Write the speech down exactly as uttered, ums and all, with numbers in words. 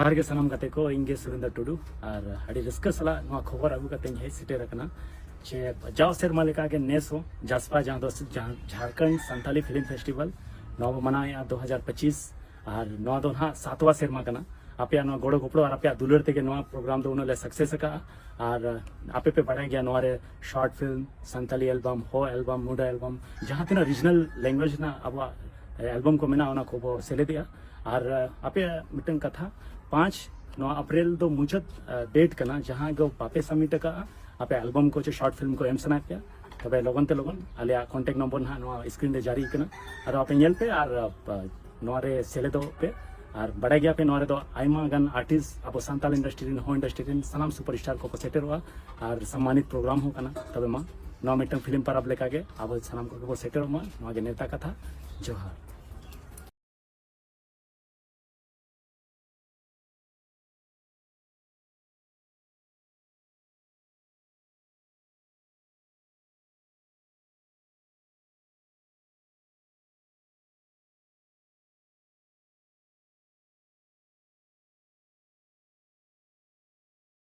ᱡᱚᱦᱟᱨ ᱜᱮ ᱥᱟᱱᱟᱢ ᱜᱟᱛᱮ ᱠᱚ, ᱤᱧ ᱜᱮ ᱥᱩᱨᱮᱱᱫᱨ ᱴᱩᱰᱩ᱾ ᱟᱨ ᱟᱹᱰᱤ ᱨᱟᱹᱥᱠᱟᱹ ᱥᱟᱞᱟᱜ ᱱᱚᱣᱟ ᱠᱷᱚᱵᱚᱨ ᱟᱹᱜᱩ ᱠᱟᱛᱮᱧ ᱦᱮᱡ ᱥᱮᱴᱮᱨ ᱟᱠᱟᱱᱟ ᱡᱮ ᱡᱟᱣ ᱥᱮᱨᱢᱟ ᱞᱮᱠᱟᱜᱮ ᱱᱮᱥ ᱦᱚᱸ ᱡᱟᱥᱯᱟ, ᱡᱟᱦᱟᱸ ᱫᱚ ᱡᱟᱦᱟᱸ ᱡᱷᱟᱲᱠᱷᱚᱸᱰ ᱥᱟᱱᱛᱟᱞᱤ ᱯᱷᱤᱞᱢ ᱯᱷᱮᱥᱴᱤᱵᱷᱟᱞ ᱱᱚᱣᱟ ᱵᱚ ᱢᱟᱱᱟᱣᱮᱫᱼᱟ ᱫᱩ ᱦᱟᱡᱟᱨ ᱯᱚᱸᱪᱤᱥ᱾ ᱟᱨ ᱱᱚᱣᱟ ᱫᱚ ᱱᱟᱦᱟᱜ ᱥᱟᱛᱣᱟ ᱥᱮᱨᱢᱟ ᱠᱟᱱᱟ᱾ ᱟᱯᱮᱭᱟᱜ ᱱᱚᱣᱟ ᱜᱚᱲᱚ ᱜᱚᱯᱚᱲᱚ ᱟᱨ ᱟᱯᱮᱭᱟᱜ ᱫᱩᱞᱟᱹᱲ ᱛᱮᱜᱮ ᱱᱚᱣᱟ ᱯᱨᱳᱜᱨᱟᱢ ᱫᱚ ᱩᱱᱟᱹᱜ ᱞᱮ ᱥᱟᱠᱥᱮᱥ ᱟᱠᱟᱫᱼᱟ᱾ ᱟᱨ ᱟᱯᱮ ᱯᱮ ᱵᱟᱲᱟᱭ ᱜᱮᱭᱟ, ᱱᱚᱣᱟ ᱨᱮ ᱥᱚᱨᱴ ᱯᱷᱤᱞᱢ, ᱥᱟᱱᱛᱟᱞᱤ ᱮᱞᱵᱟᱢ, ᱦᱳ ᱮᱞᱵᱟᱢ, ᱢᱩᱰᱟ ᱮᱞᱵᱟᱢ, ᱡᱟᱦᱟᱸ ᱛᱤᱱᱟᱹᱜ ᱨᱤᱡᱱᱟᱞ ᱞᱮᱝᱜᱩᱭᱮᱡᱽ ᱨᱮᱱᱟᱜ ᱟᱵᱚᱣᱟᱜ ᱮᱞᱵᱟᱢ ᱠᱚ ᱢᱮᱱᱟᱜᱼᱟ, ᱚᱱᱟ ᱠᱚᱵᱚ ᱥᱮᱞᱮᱫᱮᱜᱼᱟ᱾ ᱟᱨ ᱟᱯᱮᱭᱟᱜ ᱢᱤᱫᱴᱟᱝ ᱠᱟᱛᱷᱟ, ᱯᱟᱸᱪ ᱱᱚᱣᱟ ᱮᱯᱨᱤᱞ ᱫᱚ ᱢᱩᱪᱟᱹᱫ ᱰᱮᱴ ᱠᱟᱱᱟ᱾ ᱡᱟᱦᱟᱸᱭ ᱠᱚ ᱵᱟᱯᱮ ᱥᱟᱵᱢᱤᱴ ᱟᱠᱟᱫᱼᱟ, ᱟᱯᱮ ᱮᱞᱵᱟᱢ ᱠᱚ ᱪᱮ ᱥᱚᱨᱴ ᱯᱷᱤᱞᱢ ᱠᱚ ᱮᱢ ᱥᱟᱱᱟᱭᱮᱫ ᱯᱮᱭᱟ, ᱛᱚᱵᱮ ᱞᱚᱜᱚᱱ ᱛᱮ ᱞᱚᱜᱚᱱ ᱟᱞᱮᱭᱟᱜ ᱠᱚᱱᱴᱮᱠᱴ ᱱᱚᱢᱵᱚᱨ ᱱᱟᱦᱟᱜ ᱱᱚᱣᱟ ᱥᱠᱨᱤᱱ ᱨᱮ ᱡᱟᱹᱨᱤ ᱠᱟᱱᱟ᱾ ᱟᱨ ᱟᱯᱮ ᱧᱮᱞ ᱯᱮ ᱟᱨ ᱱᱚᱣᱟ ᱨᱮ ᱥᱮᱞᱮᱫᱚᱜ ᱯᱮ᱾ ᱟᱨ ᱵᱟᱲᱟᱭ ᱜᱮᱭᱟᱯᱮ, ᱱᱚᱣᱟ ᱨᱮᱫᱚ ᱟᱭᱢᱟ ᱜᱟᱱ ᱟᱨᱴᱤᱥᱴ, ᱟᱵᱚ ᱥᱟᱱᱛᱟᱲ ᱤᱱᱰᱟᱥᱴᱨᱤ ᱨᱮᱱ, ᱦᱚᱸ ᱤᱱᱰᱟᱥᱴᱨᱤ ᱨᱮᱱ ᱥᱟᱱᱟᱢ ᱥᱩᱯᱟᱨ ᱥᱴᱟᱨ ᱠᱚᱠᱚ ᱥᱮᱴᱮᱨᱚᱜᱼᱟ᱾ ᱟᱨ ᱥᱚᱢᱢᱟᱱᱤᱛ ᱯᱨᱳᱜᱨᱟᱢ ᱦᱚᱸ ᱠᱟᱱᱟ᱾ ᱛᱚᱵᱮ ᱢᱟ, ᱱᱚᱣᱟ ᱢᱤᱫᱴᱟᱝ ᱯᱷᱤᱞᱢ ᱯᱟᱨᱟᱵᱽ ᱞᱮᱠᱟᱜᱮ ᱟᱵᱚ ᱥᱟᱱᱟᱢ ᱠᱚᱜᱮ ᱵᱚ ᱥᱮᱴᱮᱨᱚᱜ ᱢᱟ᱾ ᱱᱚᱣᱟ ᱜᱮ ᱱᱮᱣᱛᱟ ᱠᱟᱛᱷᱟ᱾ ᱡᱚᱦᱟᱨ᱾